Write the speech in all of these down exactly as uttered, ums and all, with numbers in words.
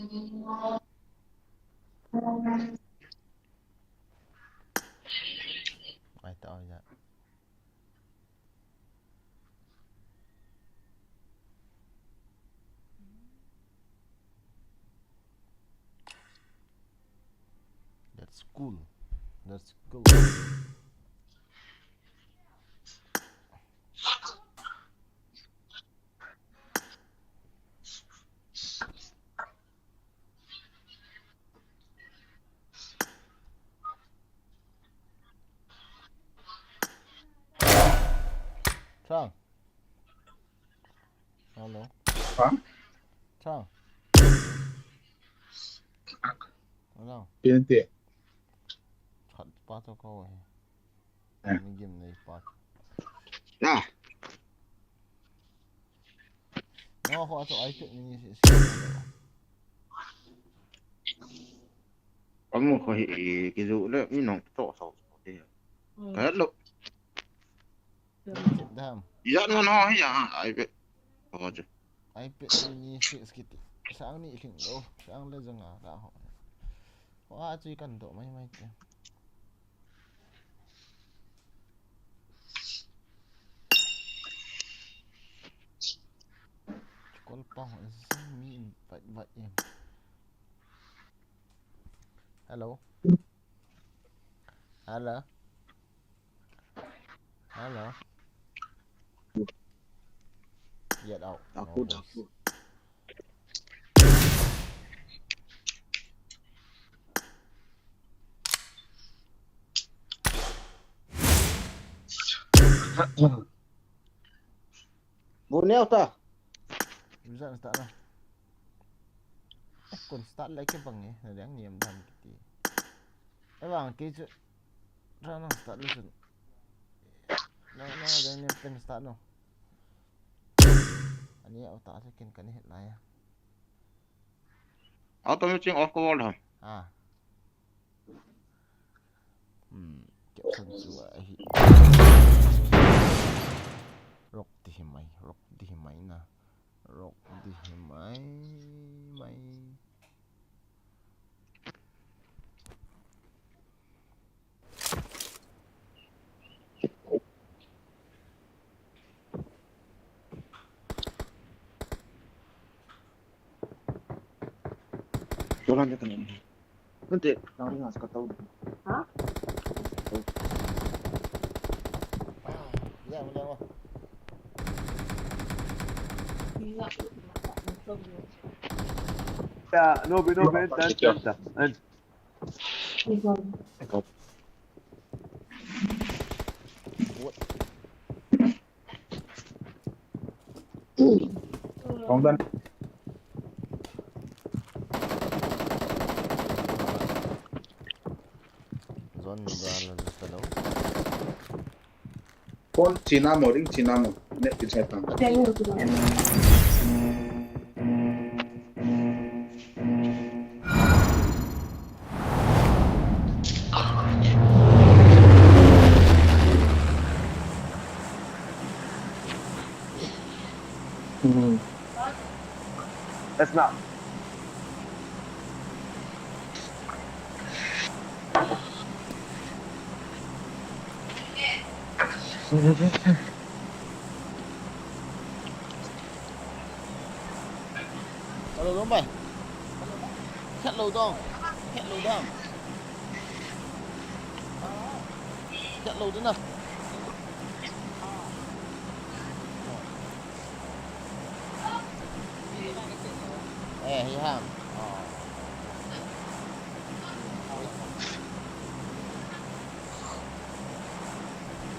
Ai ta, ai ta. That's cool. That's cool. Chang. Hello. Ha? Chang. Hello. Pin ti. Chat pa to ko he. Eh. Ni gim nei pa. Ah. No, ho to iPad mini si, si. Amu ko hi, ki ju le, mi nong to so. Ka lo. Dam. Ijat ngan ho hi ya, iPad. Ho chu. iPad mini six kiti. Sang ni hing lo, sang le jong a la ho. Ho a chu kan do mai mai te. Kol pa ho jing mi in vat vat em. Hello. Hello. Hello. Get out. No voice. Bu neo ta. User start na. Eh, kon start lai ke bang e, na dang niam dam kiti. Eh, bang ke chu. Ra na start lu sun. Na, na dang niam pen start no. Ani au ta se ken kan hit lai. Auto mixing off ko bol ham. Ah. Hmm, caption chu ahi. Rock ti hi mai, rock ti hi mai na. Rock ti hi mai, mai. Jolan dia kena. Nanti, nang ringas kau tahu. Ha? Tahu. Ya, boleh apa? Ya, no, no, no, no, no, no. Kong dan. Zone ni ba la ta lo. Phone china mo, ring china mo. Net pi chai tang. Hmm. That's not. Hello, dong bai. Hello, dong. Hello, dong. Hello, dong na. Eh, hi ham. Oh.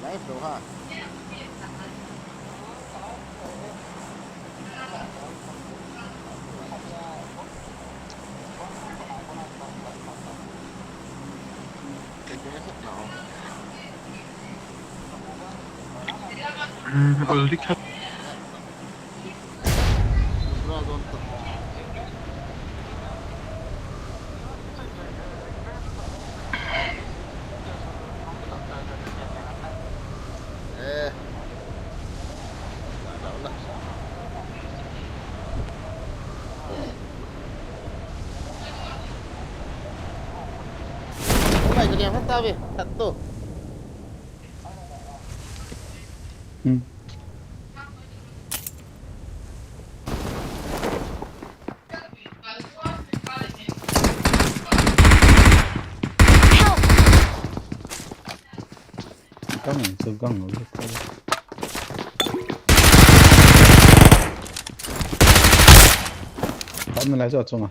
Live lo ha. Hmm, already cut. Kaliang khat tave, khat to. Hmm. Help! Gang, so gang, Khat na lai chu achunga.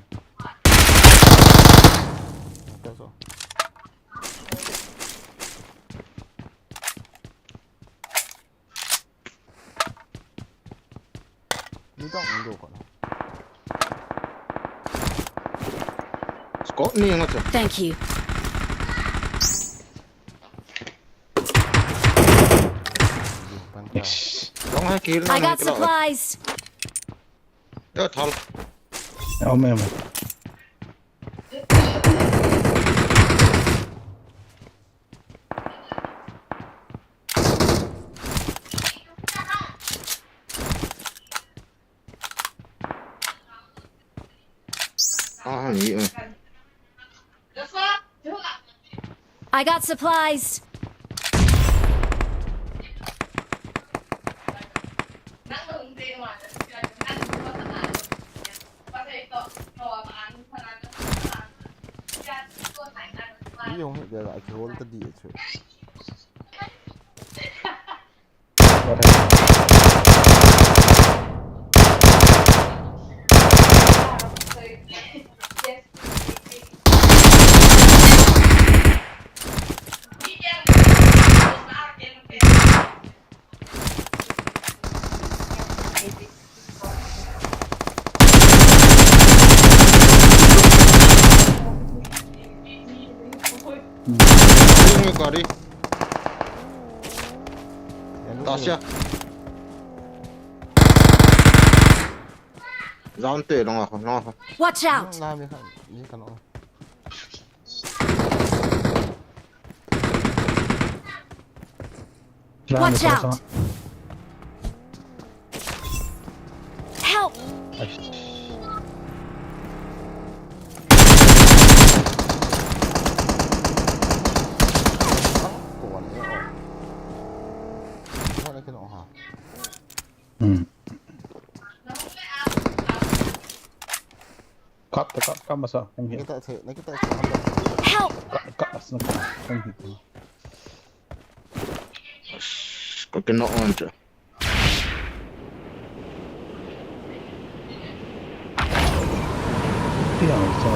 Ni dong ni do ko na. Scope ni nga chu. Thank you. Yes. Dong ha kill na. I got supplies. Yo, thal. Aum, aum. Ah, ni, eh. I got supplies. Ni jong hi dia la ki hol ta di chu. Gari. Tasia. Zan te long a, long a. Watch out! Watch out! Help! Hmm. Kap, kap, kap masa. Help! Kap, kap, kap, kap. Ko kino on chu. Tiang sa.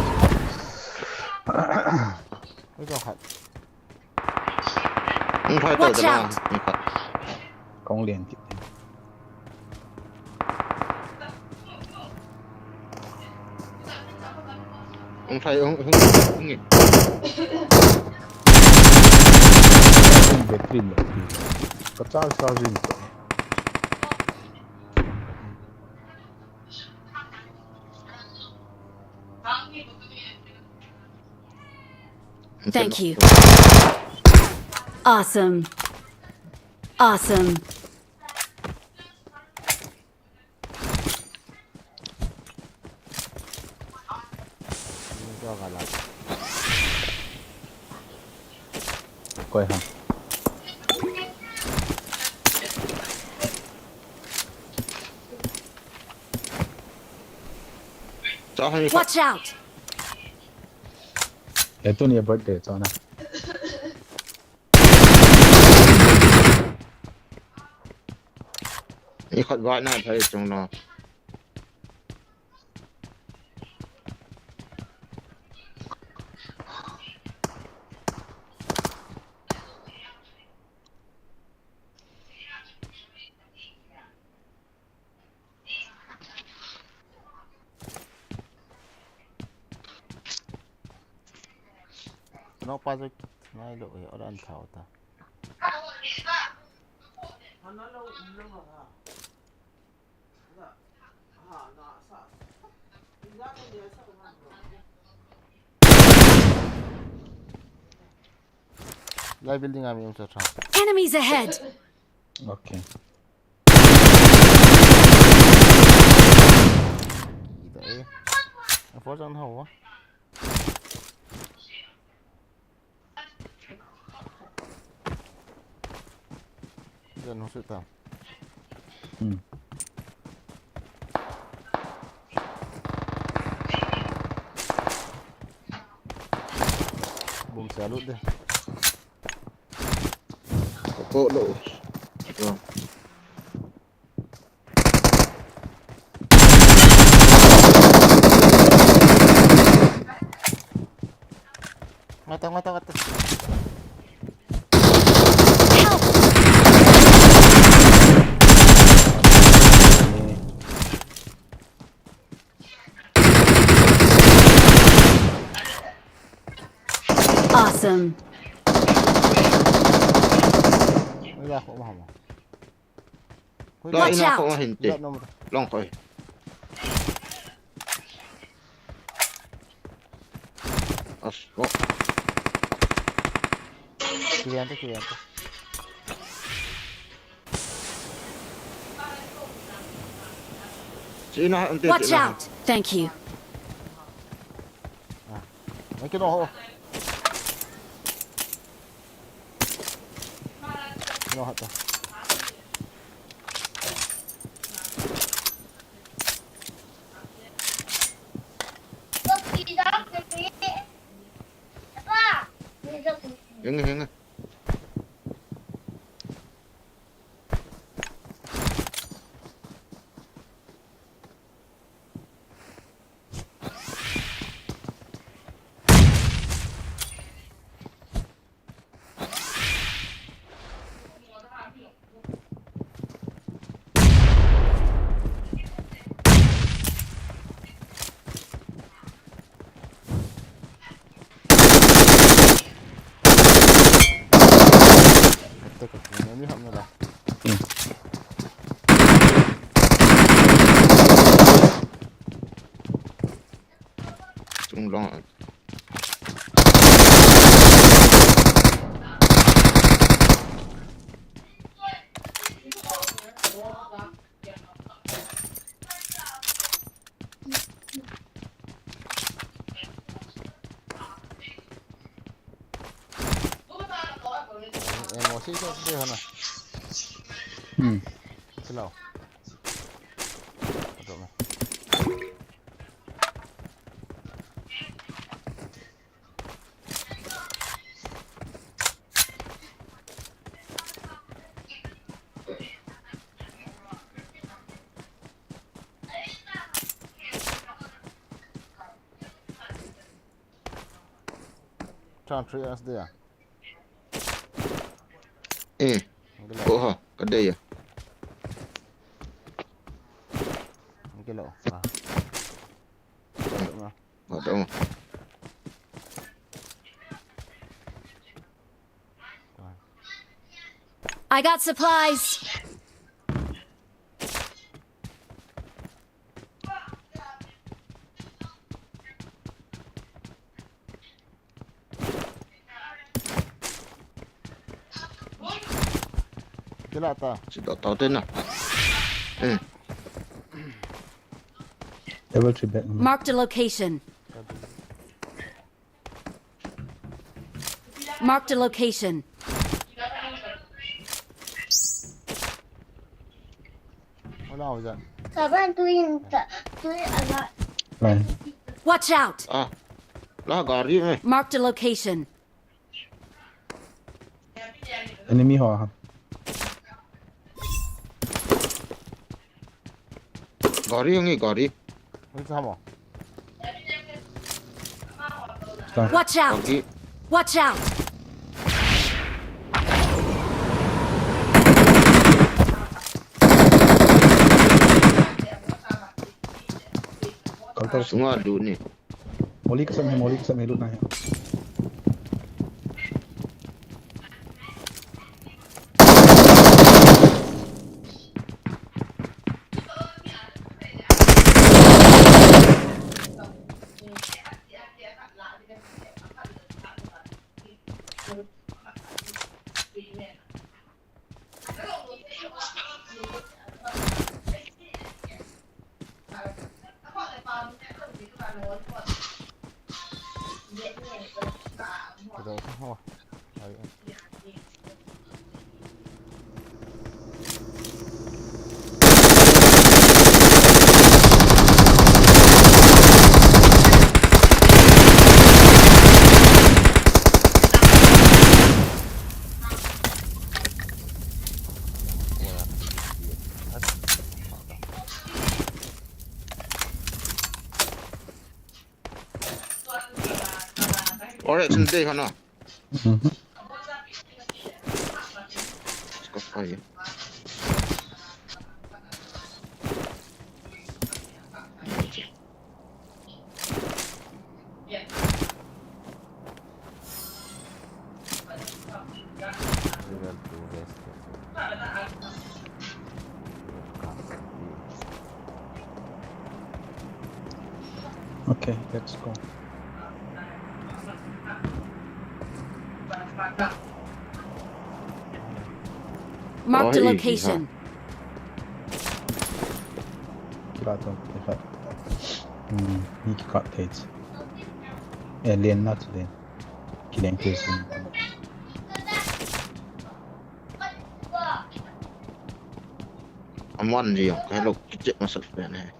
Watch out! Kong lian kit. Hung thai, hung, hung, hung in. Battery lo. Ka charge, charging. Thank you. Awesome. Awesome. Koi ha. Watch out! Eh, tuni birthday chana. Ikhat vai na thai chung lo. Kano pa jo nai lo e, ora an thao ta. Lai building a mi um sa tha. Enemies ahead! Okay. Ida e. A for jang hao. Kan hung shoot ta. Bom sia lut de. Ko lo. Ngata, ngata, ngata. Awesome. Wala ko mahama. Watch out! Long koi. As, oh. Kirian tu, kirian tu. Watch out! Thank you. Ah, makin ho. Kino hata. Hinga, hinga. Chung long. Hmm. Chan three S dia. Eh. Oha, kadaya. Ngkelo. Madam. I got supplies. Kila ta. Sida ta te na. Eh. Level three back. Marked a location. Marked a location. Wala ho jan. Kaban tuin ta, tuin aga. Watch out! Ah. La gari eh. Marked a location. Enemy ho ha. Gari ang eh, gari. Watch out! Watch out! Sunga lut ni. Molly kasam hai, Molly kasam hai, lut na hai. Ore, sende hana. Mhm. Let's go for you. Okay, let's go. Marked a location. Kila to, kila. Hmm, ni ki cut page. Eh, lane na to lane. Kileng page. Aman ji yong, hello, kichek masat pen hai.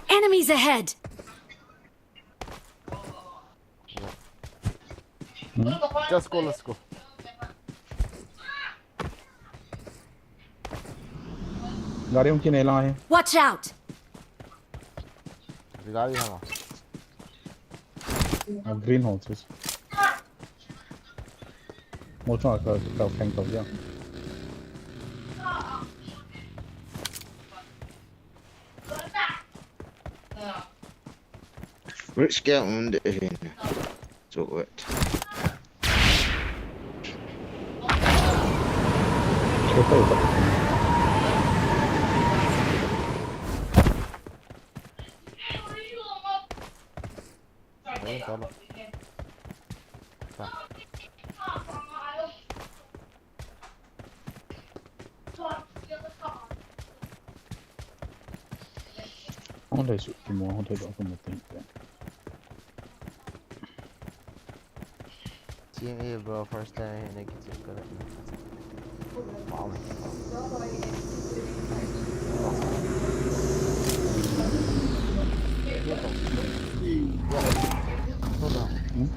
Enemies ahead! Just go, let's go. Gari hung kine lang ahi. Watch out! Gari hama. A green ho chu. Mo chunga ka, ka flank to dia. Which kya um de hin. So wait. Hong thei suh kimo, hong thei doh kimo teng teng. C M A bro, first time in a kitchen. Wow. Hold on. Hmm?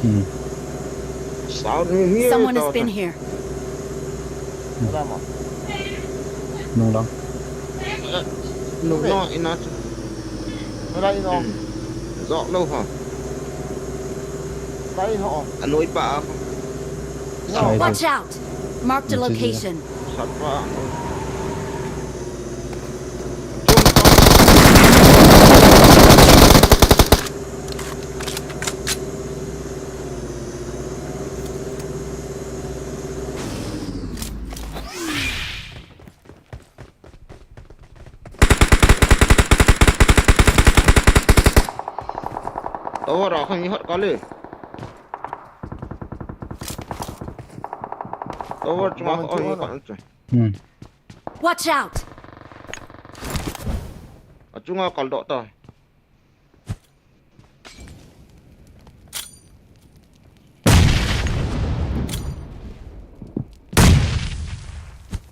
Hmm. Someone has been here. Nung lang. Nung lang, ina chu. Nung lang, ina. Hmm. Zok lo ha. Kai ho. Aloi pa. Watch out! Marked a location. Sat pa. Tower a khan i hot kale. Tower chunga khan i hot kale. Hmm. Watch out! Achunga kal doh ta.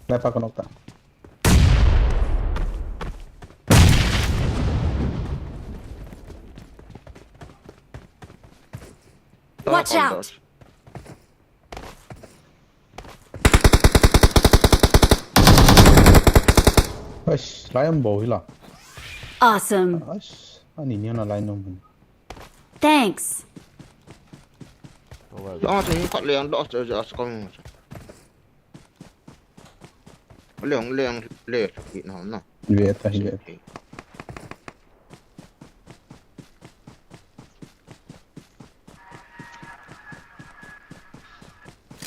Sniper ka knock ta. Watch out! Eish, lion bow hi la. Awesome. Eish, ani ni na lion bow. Thanks. Lo che khat le an lo che ja sa kong. Leng, leng, leng, leng, na. Ve ta, ve ta.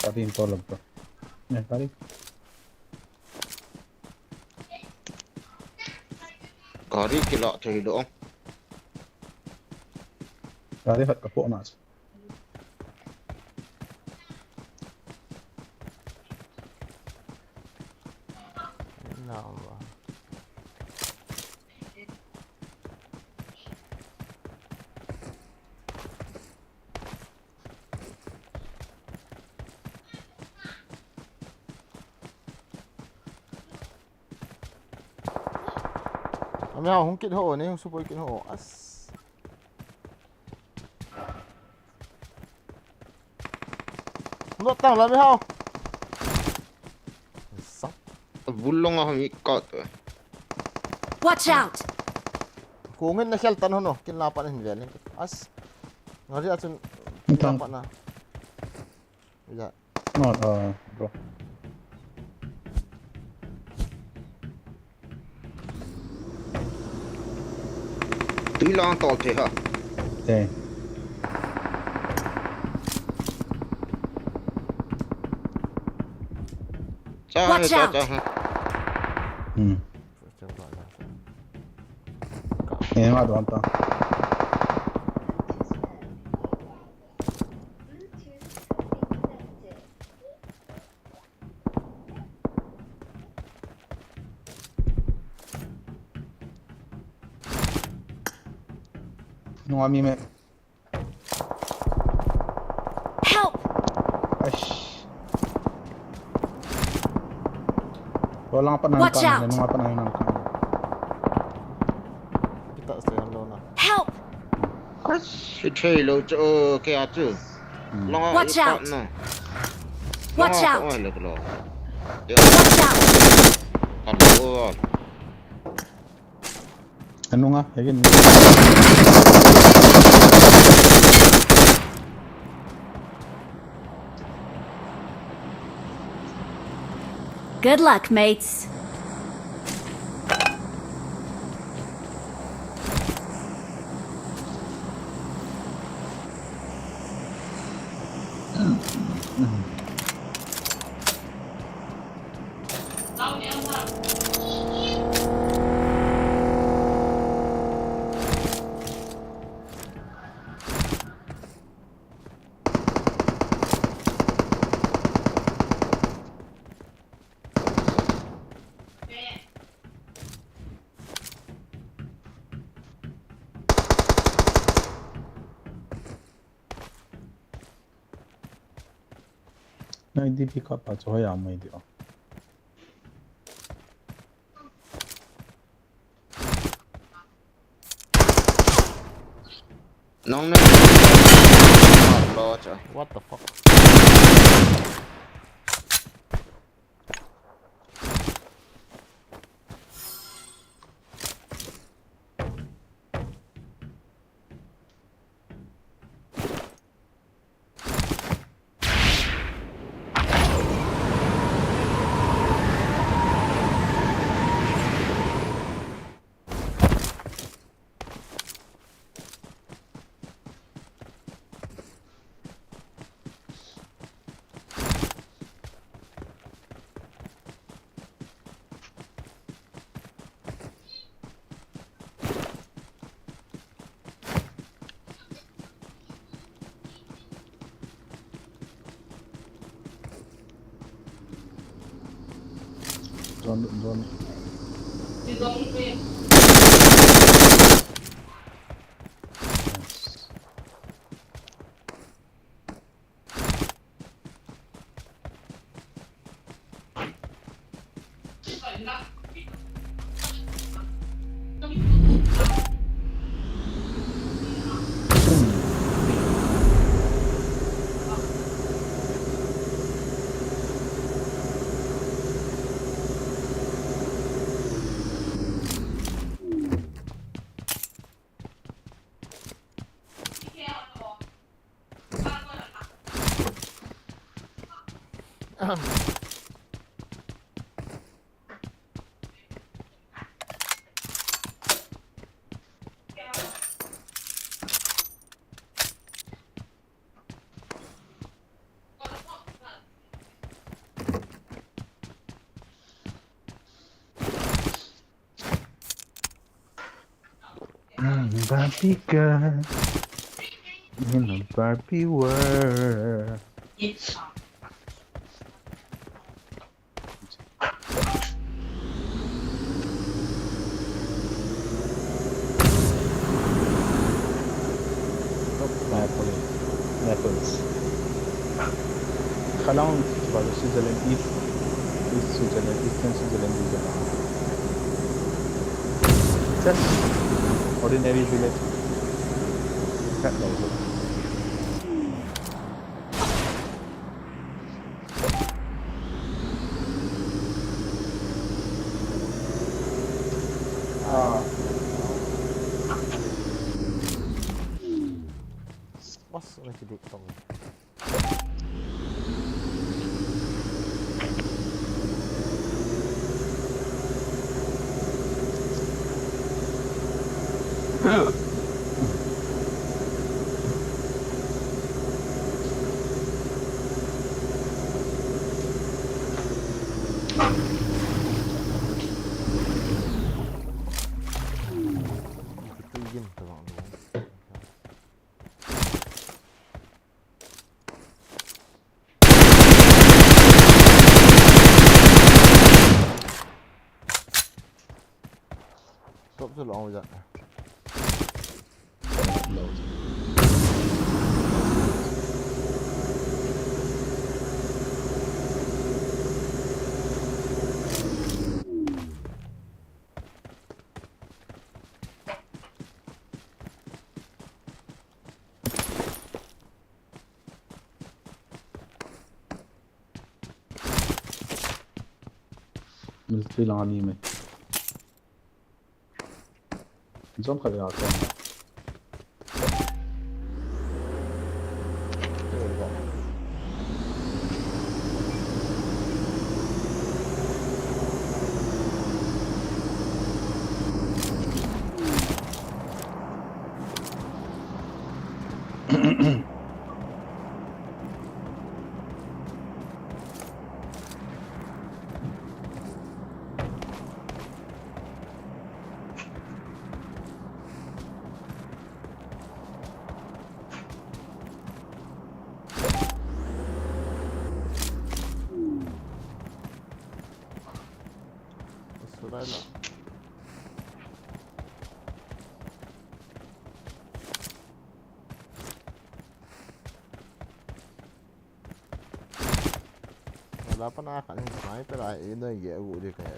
Tadi in tolak tu. Ni, tadi. Gari kila thei lo. Gari khat ka po na. Ami hao hung kit ho, nei hung support kit ho. As. Hung dot tang la mi hao. Sap. Bulong a hung ikot. Watch out! Kungin na khel tan ho no, kin la pan hin vel. As. Ngari a chun kin la pan na. Ya. Not, uh, bro. Tui lang tol thei ha. Thei. Cha, watch out! Cha, ha. Hmm. Eh, ma don ta. Nunga mi me. Help! Aish. Lo lang pa nang. Watch out! Nunga pa nang nang. Kita se lo na. Help! Ai, si thei lo chu, o, kei a chu. Hmm. Long a. Watch out! Na. Watch out! Long a, o, lo, lo. Watch out! Ka lo. Anunga, again. Good luck, mates. Nai D P kapa chu hoiya mai di o. Nong ne. Lo cha. What the fuck? Drone, drone. Barbie girl in a Barbie world. Naples. Naples. Cologne, Switzerland, East, East Switzerland, Eastern Switzerland region. Just ordinary village. That was it. Ah. What's going to do something? Top chu long ja. Military lang ani mai. Jom khat ya ko. Australia. Wala pa na kan sniper ai, eh, no ye gu de ka ya.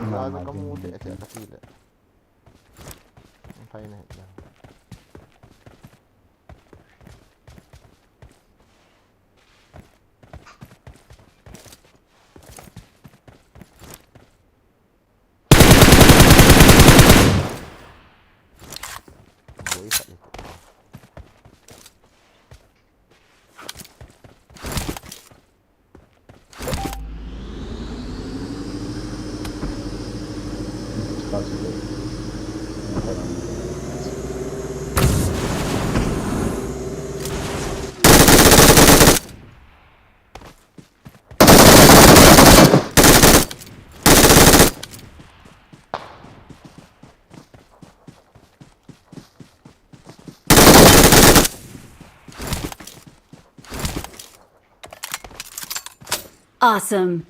Wala ka mu de ka ti le. Thai ne. Awesome.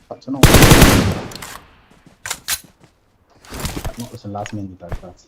That's no. That was the last minute, that, that's